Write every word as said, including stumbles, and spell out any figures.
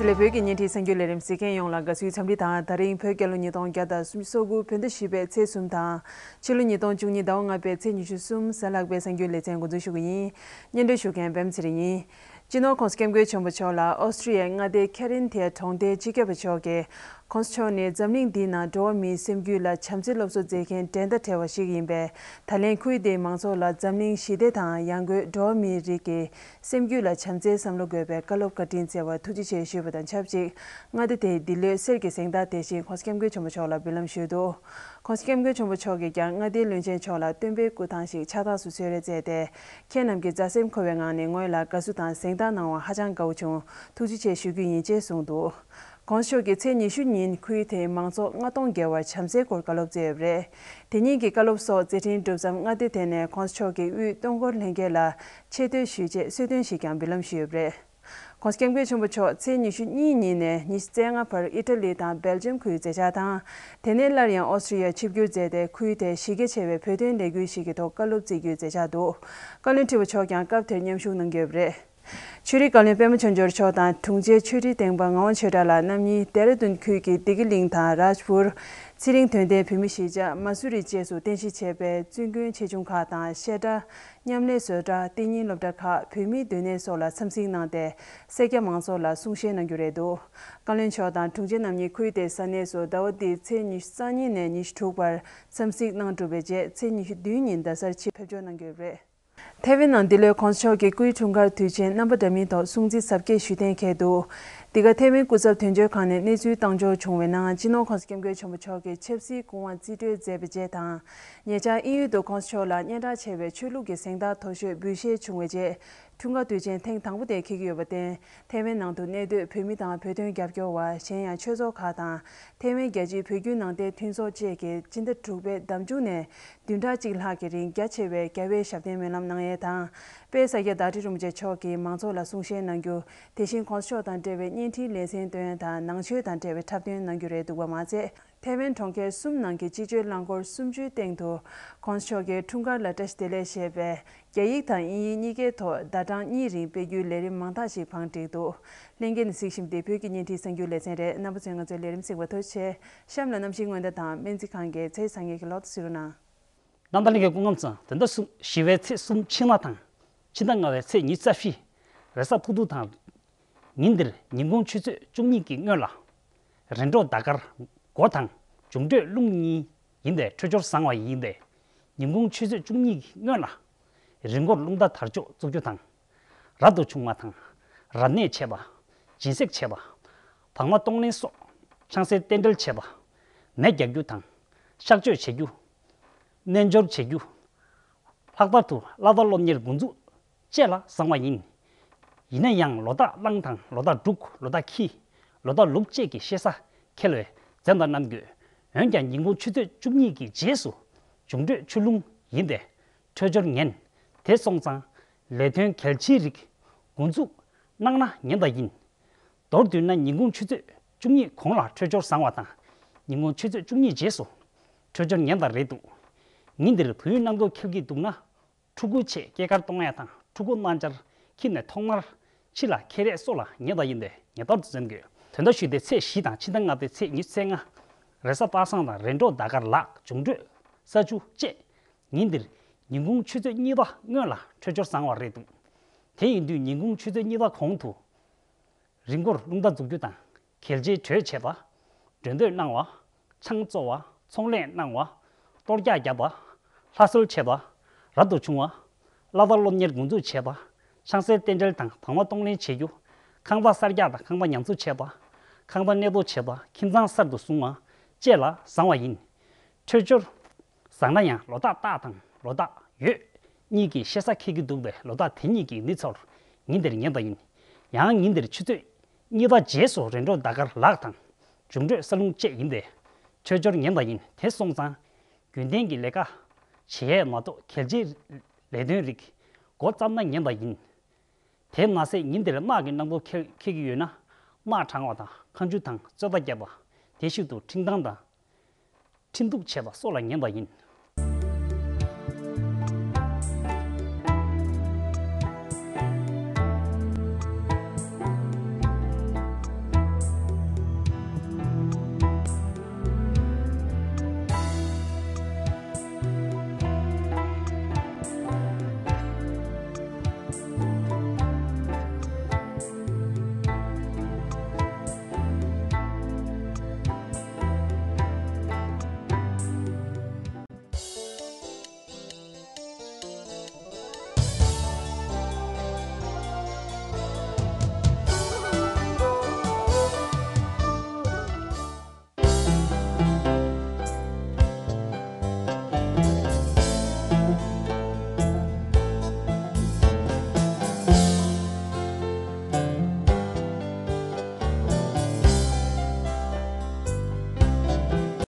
དེ་ལས་བོད་ཀྱི་བརྙན་འཕྲིན་གསར་འགྱུར་ལས་རིམ་གཟིགས་མཁན་ཡོངས་ལ་དགའ་བསུའི་འཚམས་འདྲི་དང་། ད་རིང་བོད་རྒྱལ་ལོ་ཉིས་སྟོང་བརྒྱ་དང་སུམ་ཅུ་སོ་དགུ་བོད་ཟླ་བཞི་པའི་ཚེས་གསུམ་དང་། ཕྱི་ལོ་ཉིས་སྟོང་བཅུ་གཉིས་ཟླ་བ་ལྔ་པའི་ཚེས་ཉི་ཤུ་གསུམ་གཟའ་ལྷག་པའི་གསར་འགྱུར་ལེ་ཚན་འགོ་འཛུགས་ཞུ་གི་ཡིན། སྙན་སྒྲོན་ཞུ་མཁན་པད་མ་ཚེ་རིང་ཡིན། སྤྱི་ནོར་༸གོང་ས་༸སྐྱབས་མགོན་ཆེན་པོ་མཆོག་ལ་ཨོ་སི་ཀྲི་ཡའི་མངའ་སྡེ་ཁེ་རིན་ཐི་ཡ་གྲོང་སྡེའི་སྤྱི་ཁྱབ་པ་མཆོག་གིས། ༸གོང་ས་མཆོག་ནི་འཛམ་གླིང་འདིའི་ནང་འགྲོ་བ་མིའི་སེམས་རྒྱུད་ལ་བྱམས་བརྩེའི་སློབ་གསོ་མཛད་མཁན་འགྲན་ཟླ་བྲལ་བ་ཞིག་ཡིན་པས། ད་ལན་ཁུལ་དེའི་མང་ཚོགས་ལ་འཛམ་གླིང་ཞི་བདེ་དང་ཡང་སྒོས་འགྲོ་བ་མིའི་རིགས་ཀྱི་སེམས་རྒྱུད་ལ་བྱམས་བརྩེའི་བསམ་བློ་དགོས་པའི་བཀའ་སློབ་བཀའ་དྲིན་སྩལ་བར་ཐུགས་རྗེ་ཆེ་ཞུས་པ་དང་ཆབས་ཅིག་མངའ་སྡེ་དེས་འདི་ལོའི་གསེར་གྱི་གཟེངས་རྟགས་དེ་བཞིན་༸གོང་ས་༸སྐྱབས་མགོན་ཆེན་པོ་མཆོག་ལ་འབུལ་ལམ་ཞུས་འདུག ༸གོང་ས་༸སྐྱབས་མགོན་ཆེན་པོ་མཆོག་གིས་ཀྱང་མངའ་སྡེའི་བློན་ཆེན་མཆོག་ལ་སྟོན་པའི་སྐུ་ཐང་ཞིག་ཕྱག་རྟགས་སུ་གསོལ་རས་མཛད་དེ། ཁྱེད་རྣམས་ཀྱིས་མཛའ་སེམས་འཁོལ་བའི་ངང་ནས་ངོས་ལ་དགའ་བསུ་དང་གཟེངས་རྟགས་གནང་བར་ཧ་ཅང་དགའ་བོ་བྱུང་། ཐུགས་རྗེ་ཆེ་ཞུ་རྒྱུ་ཡིན་ཅེས་གསུངས་འདུག ༸གོང་ས་མཆོག་གིས་ཚེས་ཉི་ཤུ་ཉིན་ཁུལ་དེའི་མང་ཚོགས་ལྔ་སྟོང་བརྒལ་བར་བྱམས་བརྩེའི་སྐོར་བཀའ་སློབ་སྩལ་ཡོད་པ་རེད། དེ་ཉིན་གྱི་བཀའ་སློབ་སོགས་མཛད་འཕྲིན་གྲུབ་མཚམས་མངའ་སྡེ་དེ་ནས་༸གོང་ས་མཆོག་གིས་དབུས་སྟོན་འཁོར་ལྷན་རྒྱས་ལ་ཆེ་བསྟོད་ཞུས་རྗེས་གསོལ་སྟོན་ཞིག་ཀྱང་འབུལ་ལམ་ཞུས་ཡོད་པ་རེད། ༸གོང་ས་༸སྐྱབས་མགོན་ཆེན་པོ་མཆོག་ཚེས་ཉི་ཤུ་གཉིས་ཉིན་ནས་ཉི་ཤུ་རྩ་ལྔ་བར་ཨི་ཊ་ལི་དང་སྦེལ་ཇམ་ཁུལ་མཛད་འཆར་དང་། དེ་ནས་སླར་ཡང་ཨོ་སི་ཀྲི་ཡར་ཆིབས་བསྒྱུར་མཛད་དེ། ཁུལ་དེར་གཞི་རྒྱ་ཆེ་བའི་བོད་དོན་ལས་འགུལ་ཞིག་གི་ཐོག་བཀའ་སློབ་སྩལ་རྒྱུའི་མཛད་འཆར་འདུག་བཀའ་བློན་ཁྲི་པ་མཆོག་ཀྱང་སྐབས་དེར་མཉམ་ཞུགས་གནང་གི་ཡོད་པ་རེད། ཆོས་རིག་བཀའ་བློན་པད་མ་ཆོས་འབྱོར་མཆོག་དང་དྲུང་ཆེ་ཆོས་རིག་ལྡན་པ་ངག་དབང་ཆོས་གྲགས་ལགས་རྣམ་གཉིས་ལྡེ་ར་ལྡུན་ཁུལ་གྱི་བདེ་སྐྱིད་གླིང་དང་རཱཇ་པུར། ཚེ་རིང་དོན་ལྡན་བོད་མི་གཞིས་ཆགས་མ་སུ་རི་བཅས་སུ་རྟེན་གཞི་བྱས་པའི་བཙུན་དགོན་ཆེ་ཆུང་ཁག་དང་བཤད་གྲྭ། མཉམ་ལས་བཟོ་གྲྭ། གཏན་ཉིན་སློབ་གྲྭ་ཁག་བོད་མིའི་སྡོད་གནས་སོགས་ལ་འཚམས་གཟིགས་གནང་སྟེ། སེར་སྐྱ་མང་ཚོགས་ལ་གསུང་བཤད་གནང་རྒྱུ་རེད་འདུག་བཀའ་བློན་མཆོག་དང་དྲུང་ཆེ་རྣམ་གཉིས་ཁུལ་དེའི་ས་གནས་སུ་ཟླ་བ་འདིའི་ཚེས་ཉི་ཤུ་རྩ་གཉིས་ནས་ཉི་ཤུ་དྲུག་བར་འཚམས་གཟིགས་གནང་གྲུབ་པའི་རྗེས། ཚེས་ཉི་ཤུ་བདུན་ཉིན་རྡ་སར་ཕྱིར་ཕེབས་འབྱོར་གནང་གི་ཡོད་པ་རེད། ཐའེ་ཝན་ནང་འདི་ལོའི་༸གོང་ས་མཆོག་གི་སྐུའི་འཁྲུངས་སྐར་དུས་ཆེན་རྣམ་པ་འདྲ་མིན་ཐོག་སྲུང་བརྩི་གཟབ་རྒྱས་ཞུ་གཏན་འཁེལ་འདུག་འདི་ག་ཐའེ་ཝན་སྐུ་ཚབ་དོན་གཅོད་ཁང་ནས་གནས་ཚུལ་བཏང་འབྱོར་བྱུང་བའི་ནང་། སྤྱི་ནོར་༸གོང་ས་༸སྐྱབས་མགོན་ཆེན་པོ་མཆོག་གི་ཆབ་སྲིད་སྐུ་དབང་རྩིས་སྤྲོད་མཛད་པའི་རྗེས་དང་། ཉེ་ཆར་དབྱིན་ཡུལ་དུ་༸གོང་ས་མཆོག་ལ་སྙན་གྲགས་ཆེ་བའི་ཆོས་ལུགས་ཀྱི་གཟེངས་རྟགས་མཐོ་ཤོས་འབུལ་བཞེས་བྱུང་བའི་རྗེས། འཁྲུངས་སྐར་དུས་ཆེན་ཐེངས་དང་པོ་དེ་འཁེལ་གྱི་ཡོད་པར་བརྟེན། ཐའེ་ཝན་ནང་དུ་གནས་སྡོད་བོད་མི་དང་བོད་དོན་རྒྱབ་སྐྱོར་བ། གཞན་ཡང་ཆོས་ཚོགས་ཁག་དང་། ཐའེ་ཝན་རྒྱལ་སྤྱིའི་བོད་བརྒྱུད་ནང་བསྟན་མཐུན་ཚོགས་བཅས་ཀྱིས་སྤྱི་ཟླ་དྲུག་པའི་ཟླ་མཇུག་ནས་བདུན་ཕྲག་གཅིག་ལྷག་གི་རིང་རྒྱ་ཆེ་བའི་རྒྱལ་བའི་ཞབས་བརྟན་སྨོན་ལམ་གནང་ཡས་དང་། དཔལ་ས་སྐྱ་བདག་ཁྲི་རིན་པོ་ཆེ་མཆོག་གིས་མང་ཚོགས་ལ་གསུང་བཤད་གནང་རྒྱུ། དེ་བཞིན་༸གོང་ས་མཆོག་དང་འབྲེལ་བའི་བརྙན་འཕྲིན་ལེ་ཚན་སྟོན་ཡས་དང་། ནང་ཆོས་དང་འབྲེལ་བའི་འཁྲབ་སྟོན་གནང་རྒྱུ་རེད་འདུག་པ་མ་ཚད། ཐའེ་ཝན་གྲོང་ཁྱེར་གསུམ་ནང་གི་སྤྱི་སྤྱོད་རླངས་འཁོར་གསུམ་བཅུའི་སྟེང་དུ། ༸གོང་ས་མཆོག་གི་འཁྲུངས་སྐར་ལ་བཀྲ་ཤིས་བདེ་ལེགས་ཞེས་པའི་རྒྱ་ཡིག་དང་དབྱིན་ཡིག་གཉིས་ཀའི་ཐོག་ཟླ་གྲངས་གཉིས་རིང་སྤེལ་རྒྱུའི་ལས་རིམ་མང་དག་ཞིག་བང་བསྒྲིགས་འདུག་ལྷན་རྒྱས་ནས་གཟིགས་བཞིན་པ་འདི་བོད་ཀྱི་བརྙན་འཕྲིན་གསར་འགྱུར་ལེ་ཚན་རེད། རྣམ་པ་ཚོས་ང་ཚོའི་ལས་རིམ་གཟིགས་པར་ཐུགས་རྗེ་ཆེ། གཤམ་ལ་གནམ་གཤིས་སྔོན་བརྡ་དང་སྨན་རྩིས་ཁང་གི་ཚེས་བཟང་ངན་གྱི་ལོ་ཐོ་གཟིགས་རོགས་གནང་། གནམ་ཐང་ལྷན་རྒྱས་སྐུ་ཁམས་བཟང་། དོན་དག་གསུམ། ཞི་བའི་ཚེས་གསུམ་ཕྱི་མ་དང་། ཕྱི་ཟླ་ལྔ་པའི་ཚེས་ཉི་ཤུ་རྩ་བཞི། རེས་གཟའ་ཕུར་དུ་དང་། ཉིན་འདིར་ཉིན་གུང་ཆུ་ཚོད་བཅུ་གཉིས་ཀྱི་སྔོན་ལ། རིམ་གྲོ་ཟླ་སྐར་སྒོ་དང་འབྱུང་འཕྲོད་རླུང་གཉིས་ཡིན་པས་འཕྲོད་སྦྱོར་བཟང་བ་ཡིན་པས། ཉིན་གུང་ཆུ་ཚོད་བཅུ་གཉིས་ཀྱི་སྔོན་ལ། རི་མགོར་རླུང་རྟ་དར་ལྕོག་བཙུགས་རྒྱུ་དང་། རབ་ཏུ་བྱུང་བ་དང་། རབ་གནས་བྱེད་པ། སྦྱིན་སྲེག་བྱེད་པ། བག་མ་གཏོང་ལེན་སོགས། ཆང་སའི་རྟེན་འབྲེལ་བྱེད་པ། མེ་རྒྱག་རྒྱུ་དང་། གཤག་བཅོས་བྱེད་རྒྱུ། རྣལ་འབྱོར་བྱེད་རྒྱུ། ལྷག་པར་དུ་བླ་དྭགས་སློབ་གཉེར་འགོ་འཛུགས་བཅས་ལ་བཟང་བ་ཡིན། ཡིན་ན་ཡང་ལོ་རྟགས་གླང་དང་ལོ་རྟགས་འབྲུག་ལོ་རྟགས་ཁྱི། ལོ་རྟགས་ལུག་བཅས་ཀྱི་ཤེས་བྱ་འཁེལ་བས་འཛེམ་དང་གནང་དགོས། འོན་ཀྱང་ཉིན་གུང་ཆུ་ཚོད་བཅུ་གཉིས་ཀྱི་རྗེས་སུ་འབྱུང་འཕྲོད་ཆུ་རླུང་ཡིན་པས་འཕྲོད་སྦྱོར་ངན། དེ་སོང་ཙང་ལས་དོན་གལ་ཆེའི་རིགས་འགོ་འཛུགས་གནང་ན་ཉན་པ་ཡིན། མདོར་བསྡུས་ན་ཉིན་གུང་ཆུ་ཚོད་བཅུ་གཉིས་གོང་ལ་འཕྲོད་སྦྱོར་བཟང་བ་དང་། ཉིན་གུང་ཆུ་ཚོད་བཅུ་གཉིས་རྗེས་སུ་འཕྲོད་སྦྱོར་ངན་པ་རེད་འདུག་ཉིན་འདིར་བུའི་རྣམ་རྟོག་འཁེལ་གྱི་འདུག་ན། ཕྲུ་གུ་ཆེད་སྐྱེས་སྐར་གཏོང་ཡ་དང་ཕྲུ་གུ་གནང་འཆར་འཁྱེར་ནས་ཐོག་མར་ཕྱི་ལ་འཁྱེར་ཡས་སོགས་ལ་ཉེ་བར་ཡིན་པས་ངེས་པར་དུ་འཛེམ་དགོས། དོན་དག་ཞུས་ཏེ་ཚེས་བཞི་དང་ཕྱི་ཟླ་ལྔ་པའི་ཚེས་ཉི་ཤུ་རྩ་ལྔ། རེས་གཟའ་པ་སངས་དང་རིམ་གྲོ་ཟླ་སྐར་ལག་འབྱུང་འཕྲོད་ས་བཅུ་བཅས། ཉིན་འདིར་ཉིན་གུང་ཆུ་ཚོད་གཉིས་པ་སྔོན་ལ་འཕྲོད་སྦྱོར་བཟང་བ་རེད་འདུག་དེ་ཡིན་དུས་ཉིན་གུང་ཆུ་ཚོད་གཉིས་པ་གོང་དུ། རི་མགོར་རླུང་རྟ་འཛུགས་རྒྱུ་དང་། གལ་ཆེའི་གྲོས་བྱེད་པ། མགྲོན་འབོད་གནང་བ། ཆང་བཙོ་བ། ཚོང་ལས་གནང་བ། གཏོར་རྒྱག་བརྒྱབ་པ། ལྷ་གསོལ་བྱེད་པ། རབ་ཏུ་བྱུང་བ། བླ་དྭགས་སློབ་གཉེར་འགོ་འཛུགས་བྱེད་པ། ཆང་སའི་རྟེན་འབྲེལ་དང་བག་མ་གཏོང་ལེན་བྱེད་རྒྱུ། ཁང་པ་གསར་རྒྱག་དང་ཁང་པ་ཉམས་གསོ་བྱེད་པ། ཁང་པ་གནས་སྤོ་བྱེད་པ། ཁྱིམ་ཚང་གསར་དུ་བཟུང་བ་བཅས་ལ་བཟང་བ་ཡིན། འཕྲོད་སྦྱོར་བཟང་ན་ཡང་ལོ་རྟགས་སྟག་དང་ལོ་རྟགས་འོད་གཉིས་ཀྱི་ཤེས་བྱ་འཁེལ་གྱི་འདུག་པས་ལོ་རྟགས་དེ་གཉིས་ཀྱི་མི་ཚོར་ཉིན་འདིར་ཉན་པ་ཡིན། ཡང་ཉིན་འདིར་ཆུ་ཚོད་གཉིས་པ་རྗེས་སུ་རིམ་གྲོ་ཟླ་སྐར་ལག་དང་འབྱུང་འཕྲོད་ས་རླུང་བཅས་ཡིན་པས་འཕྲོད་སྦྱོར་ངན་པ་ཡིན། དེ་སོང་ཙང་རྒྱུན་ལྡན་གྱི་ལས་ཀ་བྱེད་ཡས་མ་གཏོགས་གལ་ཆེའི་ལས་དོན་རིགས་འགོ་བརྩམས་ན་ངན་པ་ཡིན། དེ་མ་ཟད་ཉིན་འདིར་དམག་གི་རྣམ་རྟོག་འཁེལ་འཁེལ་གྱི་ཡོད་ན། དམག་དྲང་བ་དང་ཁ་མཆུ་དང་རྩོད་པ་བརྒྱབ་པ། དེ་བཞིན་དུ་འཕྲིན་ཐང་དང་། འཕྲིན་གཏུག་བྱེད་པ་སོགས་ལ་ངན་པ་ཡིན།